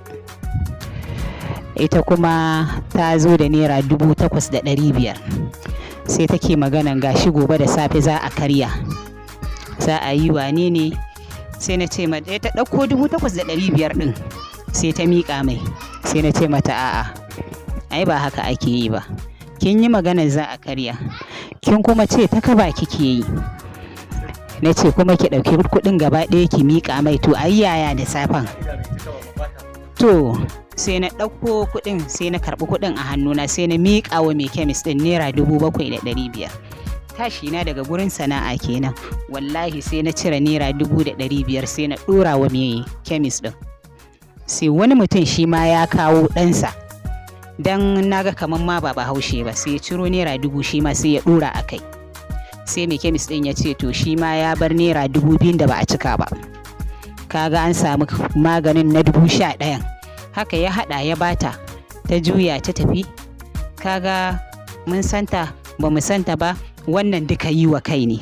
Ita kuma ta zo da naira 8,500. Sai take maganan gashi gobe da safe za a karya, za a yi wane ne. Sai na ce mata, ta ɗauko 8,500 ɗin sai ta miƙa mai. Sai na ce mata, a'a, ai ba haka ake yi ba. Kin yi maganar za a karya, kin kuma ce ta kaba kike yi. Na ce kuma ki ɗauki kuɗin gaba ɗaya ki miƙa mai, to ai yaya da safen? To sai na ɗauko kuɗin, sai na karɓi kuɗin a hannuna, sai na miƙa wa mai kemis ɗin ₦7,500. Tashi na daga gurin sana'a kenan, wallahi sai na cire ₦1,500, sai na ɗora wa mai kemis ɗin. Sai wani mutum shi ma ya kawo ɗansa, dan naga kamar ma ba Bahaushe ba, sai ya ciro ₦1,000 shi ma sai ya ɗora a kai. Sai mai kemis ɗin ya ce to shi ma ya bar ₦2,000 da ba a cika ba. Kaga an samu maganin na 11,000. Haka ya haɗa ya bata, ta juya ta tafi. Kaga mun santa ba mu santa ba, wannan duka yi wa kai ne.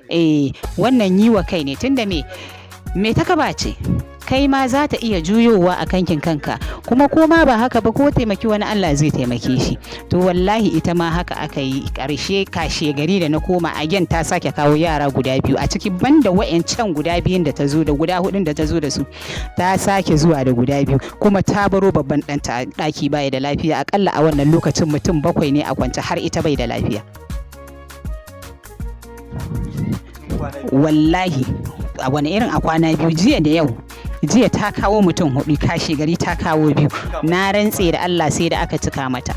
Eh, wannan yi wa kai ne, tunda me ta kaba ce, kai ma za ta iya juyowa a kankin kanka. Kuma ko ma ba haka ba, ko taimaki wani, Allah zai taimake shi. To wallahi ita ma haka aka yi. Karshe kashe gari da na koma again, ta sake kawo yara guda biyu a ciki, banda wa'yancan guda biyun da ta zo da guda hudun da ta zo da su, ta sake zuwa da guda biyu. Kuma ta baro babban ɗanta a ɗaki baya da lafiya. Akalla a wannan lokacin mutum bakwai ne a kwance, har ita bai da lafiya. Wallahi a wani irin a kwana biyu, jiya da yau, jiya ta kawo mutum hudu, kashe gari ta kawo biyu. Na rantse da Allah sai da aka cika mata.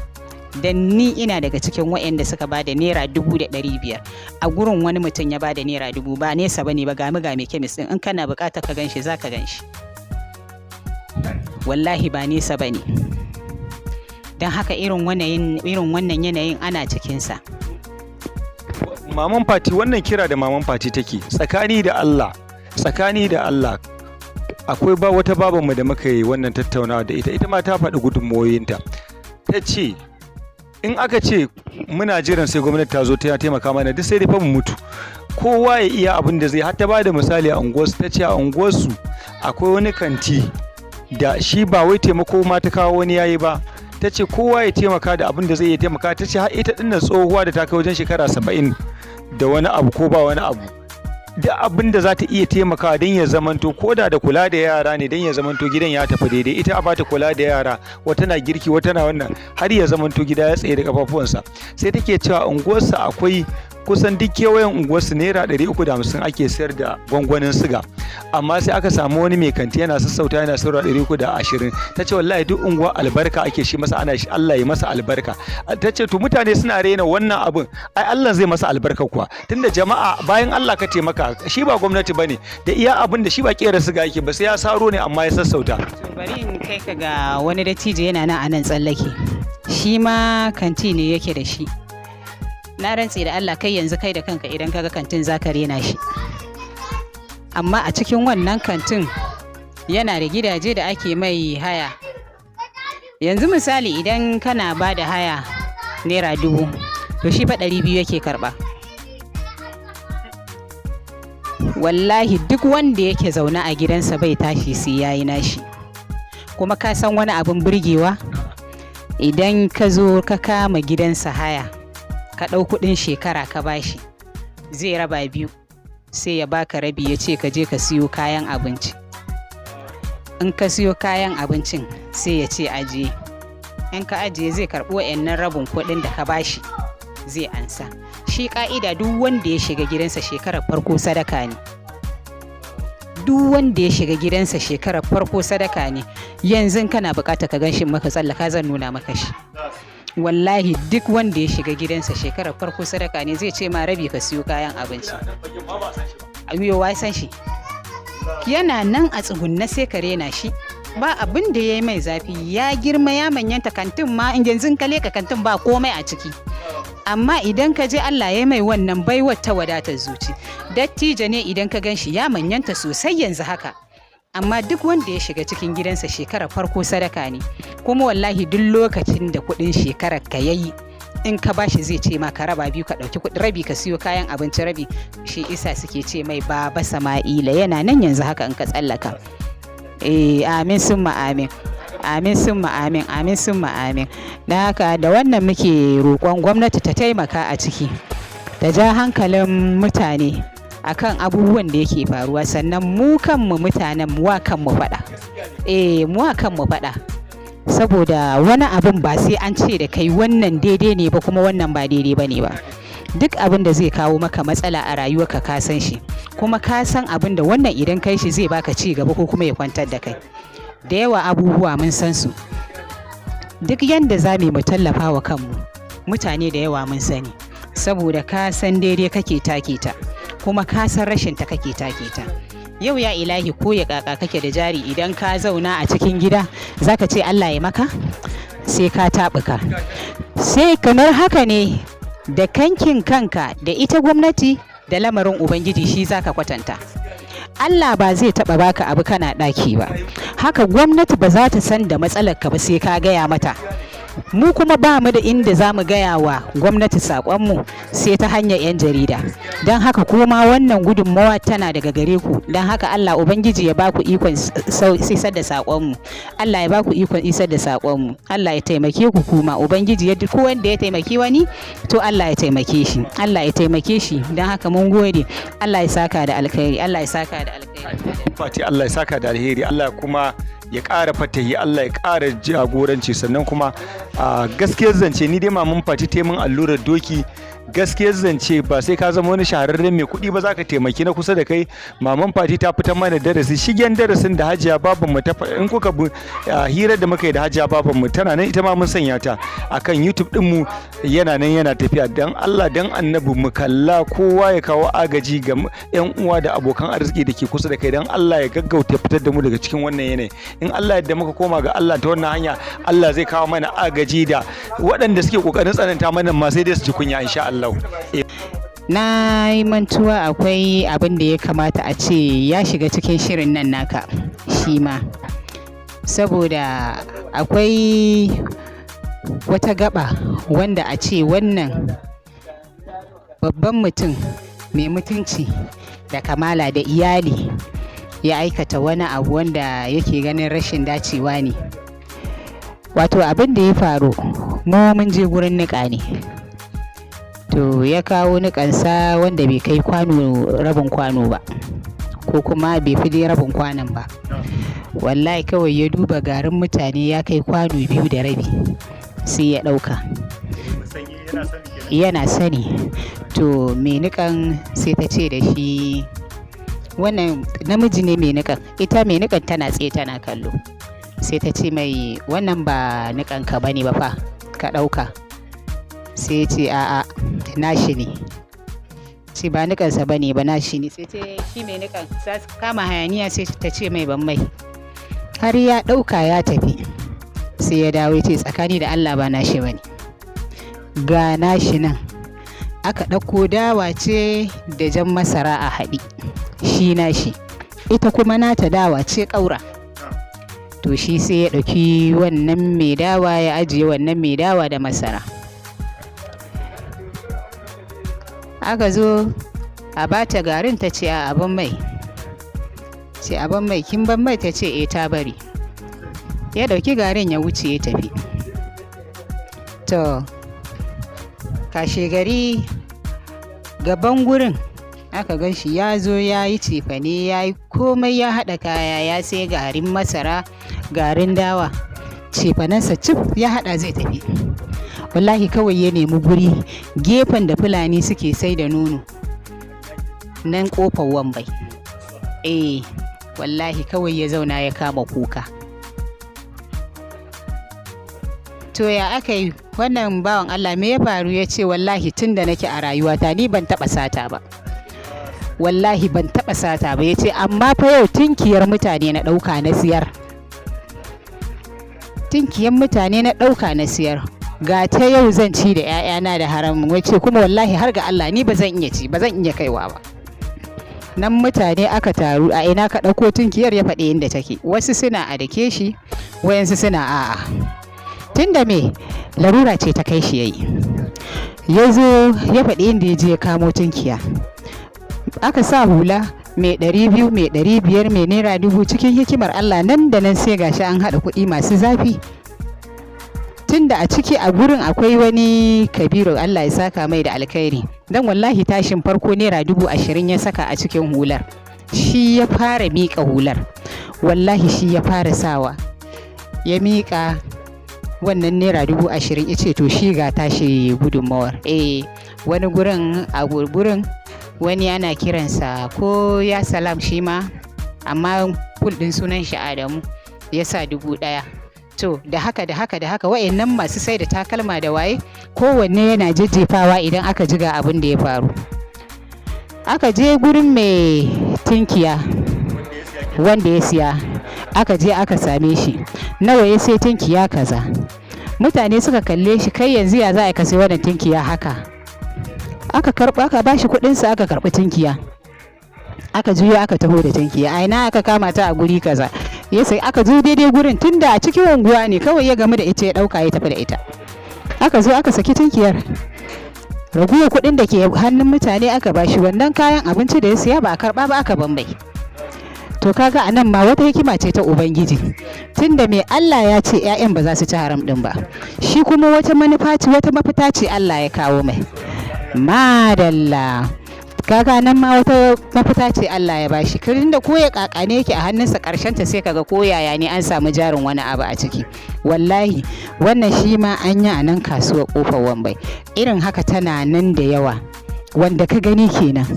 Dan ni ina daga cikin waɗanda suka ba da ₦1,500 a gurin. Wani mutum ya ba da ₦1,000, ba nesa bane ba, gami ga mai kemis din, in kana buƙatar ka ganshi za ka ganshi. Wallahi ba nesa bane. Don haka irin wannan yanayin ana cikinsa. Maman Fati, wannan kira da Maman Fati take, tsakani da Allah, tsakani da Allah, akwai ba wata babanmu da muka yi wannan tattaunawa da ita, ita ma ta faɗi gudunmawoyinta. Ta ce in aka ce muna jiran sai gwamnati ta zo ta taimaka mana, duk sai dai fa mu mutu. Kowa ya iya abin da zai. Har ta bada misali a unguwarsu, ta ce a unguwarsu akwai wani kanti da shi ba wai taimako ma ta kawo wani yayi ba. Ta ce kowa ya taimaka da abin da zai iya taimaka. Ta ce har ita dinnan tsohuwa da ta kai wajen shekara 70 da wani abu ko ba wani abu, da abin da za ta iya taimakawa don ya zamanto ko da da kula da yara ne, don ya zamanto gidan ya tafi daidai, ita a bata kula da yara, wata na girki, wata na wannan, har ya zamanto gida ya tsaye da kafafuwansa. Sai take cewa unguwarsa akwai kusan duk kewayen unguwarsu ₦350 ake sayar da gwangwanin siga, amma sai aka samu wani mai kanti yana sassauta, yana sayarwa 320. Ta ce wallahi duk unguwa albarka ake shi masa, ana shi Allah ya masa albarka. Ta ce to mutane suna rena wannan abin, ai Allah zai masa albarka kuwa, tunda jama'a bayan Allah ka taimaka, shi ba gwamnati bane, da iya abin da shi ba kera siga yake ba, sai ya saro ne, amma ya sassauta. To bari in kai ka ga wani dattijo yana nan a nan tsallake, shi ma kanti ne yake da shi. Na rantse da Allah, kai yanzu kai da kanka idan kaga kantin zaka rena shi. Amma a cikin wannan kantin yana da gidaje da ake mai haya. Yanzu misali idan kana ba da haya ₦1,000, to shi fa 200 yake karɓa. Wallahi duk wanda yake zaune a gidansa bai tashi sai yayi nashi. Kuma ka san wani abin burgewa? Idan ka zo ka kama gidansa haya, ka ɗau kuɗin shekara ka bashi, zai raba biyu, sai ya baka rabi, ya ce ka je ka siyo kayan abinci. In ka siyo kayan abincin, sai ya ce ajiye. In ka ajiye, zai karɓi wa'annan rabin kuɗin da ka bashi, zai ansa. Shi ƙa'ida duk wanda ya shiga gidansa shekarar farko sadaka ne. Duk wanda ya shiga gidansa shekarar farko sadaka ne. Yanzu kana buƙatar ka gan shi, maka tsallaka zan nuna maka shi. Wallahi duk wanda ya shiga gidansa shekarar farko sadaka ne, zai ce ma rabi ka siyo kayan abinci. Ayo wai san shi. Yana nan a tsugunne sai ka rena shi. Ba abin da ya yi mai zafi, ya girma ya manyanta. Kantin ma in yanzu ka leka kantin ba komai a ciki. Amma idan ka je, Allah ya mai wannan baiwar ta wadatar zuci. Dattijo ne, idan ka gan shi ya manyanta sosai yanzu haka. Amma duk wanda ya shiga cikin gidansa shekarar farko sadaka ne. Kuma wallahi duk lokacin da kuɗin shekarar ka yayi, in ka bashi zai ce ma ka raba biyu, ka ɗauki kuɗi rabi ka siyo kayan abinci rabi. Shi isa suke ce mai Baba Sama'ila. Yana nan yanzu haka in ka tsallaka. Eh, amin summa amin. Amin summa amin, amin summa amin. Don haka da wannan muke roƙon gwamnati ta taimaka a ciki, ta ja hankalin mutane. akan abubuwan da yake faruwa. Sannan mu kanmu mutanen mu wa kanmu faɗa. Eh, mu wa kanmu faɗa. Saboda wani abun ba sai an ce da kai wannan daidai ne ba kuma wannan ba daidai ba ne ba. Duk abin da zai kawo maka matsala a rayuwarka ka san shi, kuma ka san abin da wannan idan kai shi zai baka ci gaba ko kuma ya kwantar da kai. Da yawa abubuwa mun san su. Duk yanda za mu yi mu tallafa wa kanmu, mutane da yawa mun sani. Saboda ka san daidai kake take ta, kuma ka san rashin ta kake take ta. Yau ya ilahi ko ya kaka kake da jari, idan ka zauna a cikin gida zaka ce Allah ya maka? Sai ka taɓuka. Sai kamar haka ne da kankin kanka da ita gwamnati da lamarin Ubangiji shi zaka kwatanta. Allah ba zai taɓa baka abu kana ɗaki ba. Haka gwamnati ba za ta san da matsalar ka ba sai ka gaya mata. Mu kuma ba mu da inda za mu gaya wa gwamnati saƙonmu sai ta hanyar 'yan jarida. Don haka kuma wannan gudunmawa tana daga gare ku. Don haka Allah Ubangiji ya ba ku ikon isar da saƙonmu. Allah ya ba ku ikon isar da saƙonmu. Allah ya taimake ku kuma Ubangiji ya duk wanda ya taimaki wani, to Allah ya taimake shi. Allah ya taimake shi. Don haka mun gode. Allah ya saka da alkhairi. Allah ya saka da alkhairi. Fati, Allah ya saka da alheri, Allah kuma ya ƙara fatahi, Allah ya ƙara jagoranci. Sannan kuma a gaskiyar zance, ni dai maman Fati ta min allurar doki. Gaskiyar zance, ba sai ka zama wani shahararren mai kuɗi ba za ka taimaki na kusa da kai. Maman Fati ta fitar mana darasi shigen darasin da hajiya baban mu ta in kuka bi hirar da muka yi da hajiya baban mu, tana nan, ita ma mun sanya ta akan YouTube din mu, yana nan yana tafiya. Dan Allah dan Annabi mu kalla, kowa ya kawo agaji ga yan uwa da abokan arziki da ke kusa da kai, dan Allah ya gaggauta fitar da mu daga cikin wannan yanayi. In Allah yadda muka koma ga Allah ta wannan hanya, Allah zai kawo mana agaji, da waɗanda suke kokarin tsananta mana ma sai dai su ji kunya, insha Allah. Na yi mantuwa, akwai abin da ya kamata a ce ya shiga cikin shirin nan naka shi ma. Saboda akwai wata gaba wanda a ce wannan babban mutum mai mutunci da kamala da iyali ya aikata wani abu wanda yake ganin rashin dacewa ne. Wato abin da ya faru, mu mun je gurin niƙa ne. To ya kawo niƙansa wanda bai kai kwano rabin kwano ba, ko kuma bai fi dai rabin kwanon ba. Wallahi kawai ya duba garin mutane ya kai kwano 2.5, sai ya ɗauka. Yana sani. To mai niƙan sai ta ce da shi, wannan namiji ne mai niƙan, ita mai niƙan tana tsaye tana kallo. Sai ta ce mai, wannan ba niƙanka ba ne ba fa, ka ɗauka. Sai ya ce a'a, nashi ne. Ce ba niƙansa ba ne ba, nashi ne. Sai ce shi mai niƙan za su kama hayaniya, sai ta ce mai ban mai. Har ya ɗauka ya tafi. Sai ya dawo ya ce tsakani da Allah ba nashi ba ne. Ga nashi nan. Aka ɗauko dawa ce da jan masara a haɗe. Shi nashi. Ita kuma nata dawa ce ƙaura. To shi sai ya ɗauki wannan mai dawa ya ajiye wannan mai dawa da masara. Aka zo a bata garin, ta ce a abin mai. Ce abin mai, kin ban mai? Ta ce eh, ta bari. Ya ɗauki garin ya wuce ya tafi. To kashe gari gaban gurin aka gan shi ya zo ya yi cefane, ya yi komai, ya haɗa kaya, ya sai garin masara, garin dawa. Cefanensa cif ya haɗa zai tafi. Wallahi kawai ya nemi guri gefen da Fulani suke sai da nono nan ƙofar Wambai. Eh, wallahi kawai ya zauna ya kama kuka. To ya aka yi wannan bawan Allah, me ya faru? Ya ce wallahi tun da nake a rayuwata ni ban taɓa sata ba. Wallahi ban taɓa sata ba. Ya ce amma fa yau tinkiyar mutane na ɗauka na siyar. Tinkiyar mutane na ɗauka na siyar. Ga ta yau zan ci da 'ya'yana da haramun. Wace kuma wallahi har ga Allah ni ba zan iya ci ba, zan iya kaiwa ba. Nan mutane aka taru, a ina ka ɗauko tunkiyar? Ya faɗi inda take. Wasu suna a dake shi, wayansu suna a'a. Tunda me larura ce ta kai shi yayi. Ya zo ya faɗi inda ya je ya kamo tunkiya. Aka sa hula mai 200, mai 500, mai ₦1000. Cikin hikimar Allah nan da nan sai gashi an haɗa kuɗi masu zafi. Tunda a ciki a gurin akwai wani Kabiru, Allah ya saka mai da alkhairi, dan wallahi tashin farko ₦20,000 ya saka a cikin hular. Shi ya fara miƙa hular, wallahi shi ya fara sawa, ya miƙa wannan ₦20,000, ya ce to shi ga tashi gudunmawar. Eh, wani gurin a gurin wani ana kiransa ko ya Salam shi ma, amma full ɗin sunan shi Adamu, ya sa 1,000. To da haka da haka da haka, wa'annan masu sai da takalma da waye, kowanne yana jejjefawa. Idan aka jiga abin da ya faru, aka je gurin mai tinkiya wanda ya siya, aka je aka same shi, nawa ya sai tinkiya kaza. Mutane suka kalle shi, kai yanzu ya za a ka sai wannan tinkiya haka? Aka karɓa, aka bashi kuɗinsa, aka karɓi tinkiya, aka juyo aka taho da tinkiya. A ina aka kama ta? A guri kaza ya sai. Aka zo daidai gurin, tunda a cikin unguwa ne, kawai ya gamu da ita, ya ɗauka ya tafi da ita. Aka zo aka saki tinkiyar, raguwar kuɗin da ke hannun mutane aka bashi. Wannan kayan abinci da ya siya ba a karɓa ba, aka bambai. To kaga a nan ma wata hikima ce ta Ubangiji, tunda mai Allah ya ce 'ya'yan ba za su ci haram din ba, shi kuma wata manufa ce, wata mafita ce Allah ya kawo mai. Madalla, kaga nan ma wata mafita ce Allah ya bashi. Kirin da ko ya kakane yake a hannunsa, karshen ta sai kaga ko yaya ne an samu jarin wani abu a ciki. Wallahi wannan shi ma an yi a nan kasuwar Kofar Wambai. Irin haka tana nan da yawa, wanda ka gani kenan.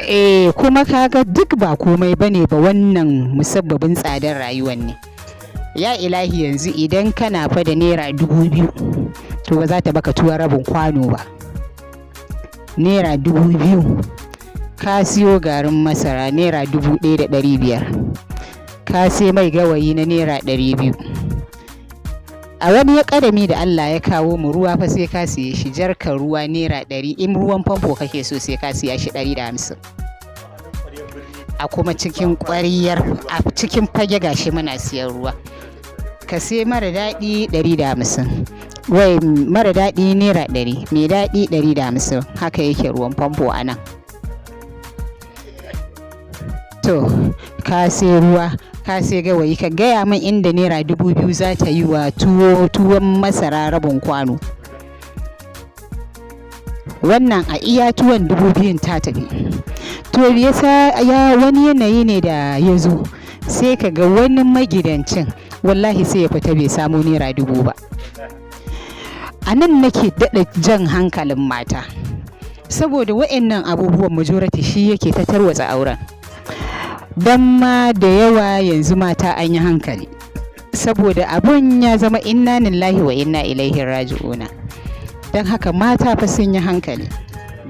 Eh, kuma kaga duk ba komai bane ba, wannan musabbabin tsadar rayuwar ne. Ya ilahi, yanzu idan kana fa da ₦2,000, to ba za ta baka tuwon rabin kwano ba. ₦2,000, ka siyo garin masara ₦1,500, ka sai mai gawayi na ₦200. A wani ya kadami da Allah ya kawo mu, ruwa fa sai ka siye shi, jarkar ruwa ₦100, in ruwan famfo kake so sai ka siya shi 150. A kuma cikin ƙwariyar a cikin Fage gashi muna siyan ruwa, ka sai mara daɗi 150, wai mara daɗi ₦100, mai daɗi 150. Haka yake ruwan famfo a nan. To ka sai ruwa, ka sai gawayi, ka gaya min inda ₦2,000 za ta yi wa tuwo, tuwon masara rabin kwano. Wannan a iya tuwon 2,000n ta tafi. To yasa ya wani yanayi ne da ya zo, sai ka ga wani magidancin wallahi sai ya fita bai samu ₦1,000 ba. A nan nake daɗa jan hankalin mata, saboda wa'annan abubuwan majority shi yake ta tarwatsa auren. Don ma da yawa yanzu mata an yi hankali, saboda abun ya zama inna lillahi wa inna ilaihi raji'una. Don haka mata fa sun yi hankali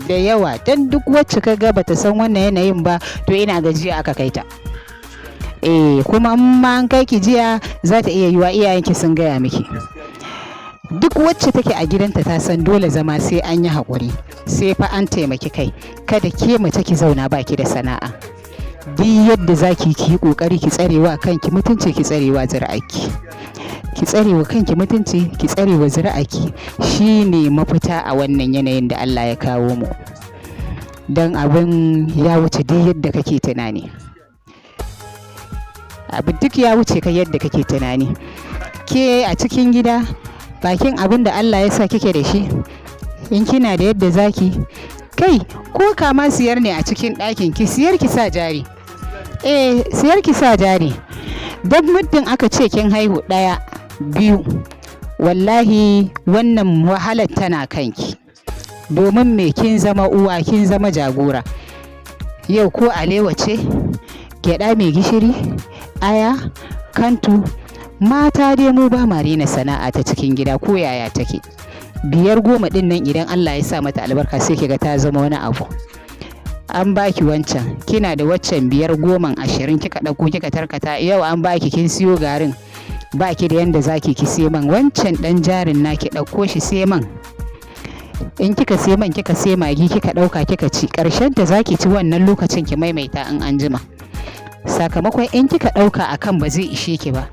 da yawa, don duk wacce ka ga bata san wannan yanayin ba, to ina gajiya aka kai ta. Eh, kuma in ma an kai ki jiya, za ta iya yiwa iyayenki sun gaya miki. Duk wacce take a gidanta ta san dole zama sai an yi haƙuri, sai fa an taimaki kai. Kada ke mace ki zauna baki da sana'a. Duk yadda za ki yi ƙoƙari ki tsarewa kanki mutunci, ki tsarewa zuri'arki, ki tsarewa kanki mutunci, ki tsarewa zuri'arki, shine mafita a wannan yanayin da Allah ya kawo mu. Don abin ya wuce duk yadda kake tunani, abu duk ya wuce ka yadda kake tunani. Ke a cikin gida, bakin abin da Allah ya sa kike da shi, in kina da yadda zaki kai, ko kama siyar ne a cikin ɗakin ki, siyar ki sa jari. Eh, siyar ki sa jari. Don muddin aka ce kin haihu ɗaya, biyu, wallahi wannan wahalar tana kanki. Domin me? Kin zama uwa, kin zama jagora. Yau ko alewa ce, gyaɗa mai gishiri, aya, kantu, mata dai mu ba ma rena sana'a ta cikin gida, ko yaya take. 5, 10 ɗin nan, idan Allah ya sa mata albarka, sai kiga ta zama wani abu. An baki wancan, kina da waccan 5, 10, 20, kika ɗauko kika tarkata. Yau an baki kin siyo garin, baki da yanda zaki ki sai man. Wancan ɗan jarin naki, ɗauko shi, sai man. In kika sai man, kika sai magi, kika ɗauka kika ci, ƙarshen ta zaki ci wannan lokacin, ki maimaita in an jima. Sakamakon in kika ɗauka akan ba zai ishe ki ba,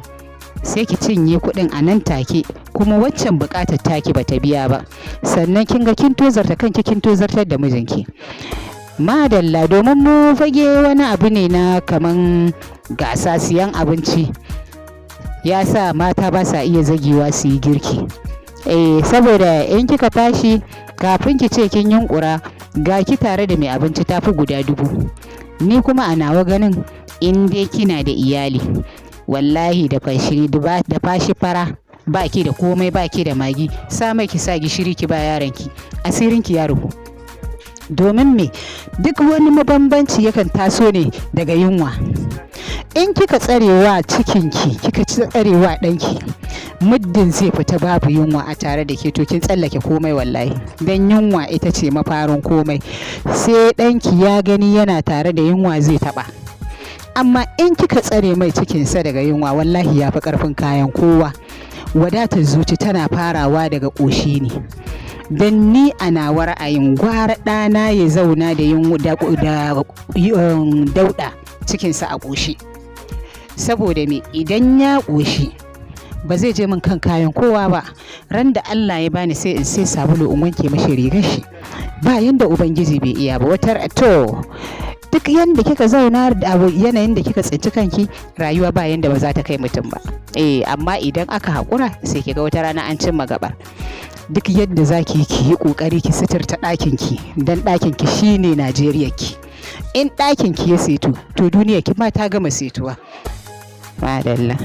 sai ki cinye kuɗin a nan take, kuma waccan buƙatar taki bata biya ba. Sannan kin ga kin tozarta kanki, kin tozartar da mijinki. Madalla, domin mu Fage wani abu ne na kaman gasa siyan abinci. Ya sa mata ba sa iya zagewa su yi girki. Eh, saboda in kika tashi kafin ki ce kin yunƙura, ga ki tare da mai abinci tafi guda 1000. Ni kuma a nawa ganin, in dai kina da iyali, wallahi da fashi da fashi fara, ba ki da komai, ba ki da magi, sa mai ki sa gishiri ki ba yaronki, asirinki ya rufu. Domin me? Duk wani mabambanci yakan taso ne daga yunwa. In kika tsarewa cikinki, kika tsarewa ɗanki, muddin zai fita babu yunwa a tare da ke, to kin tsallake komai wallahi. Don yunwa ita ce mafarin komai. Sai ɗanki ya gani yana tare da yunwa zai taɓa. Amma in kika tsare mai cikinsa daga yunwa, wallahi ya fi ƙarfin kayan kowa. Wadatar zuci tana farawa daga ƙoshi ne. Don ni a nawa ra'ayin, gwara ɗana ya zauna da yunwa da dauɗa, cikinsa a ƙoshi. Saboda me? Idan ya ƙoshi, ba zai je min kan kayan kowa ba. Ran da Allah ya bani, sai in sai sabulu in wanke mashi rigar shi. Ba yanda Ubangiji bai iya ba. Wata to duk yanda kika zauna da yanayin da kika tsinci kanki, rayuwa ba yanda ba za ta kai mutum ba. Eh, amma idan aka haƙura, sai kiga wata rana an cimma gabar. Duk yadda za ki yi, ki yi ƙoƙari ki suturta ɗakin ki, don ɗakin ki shine Najeriya ki. In ɗakin ki ya setu, to duniya ki ma ta gama setuwa. Madalla.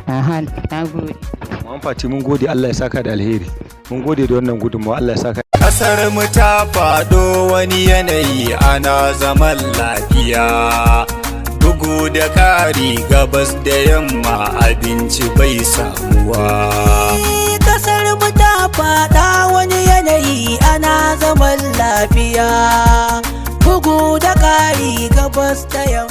Aha, na gode. Maman Fati, mun gode, Allah ya saka da alheri. Mun gode da wannan gudunmawa, Allah ya saka. Kasar mu ta faɗo wani yanayi, ana zaman lafiya. Bugu da ƙari, gabas da yamma abinci bai samuwa. Kasar mu ta faɗa wani yanayi, ana zaman lafiya. Bugu da ƙari, gabas da yamma.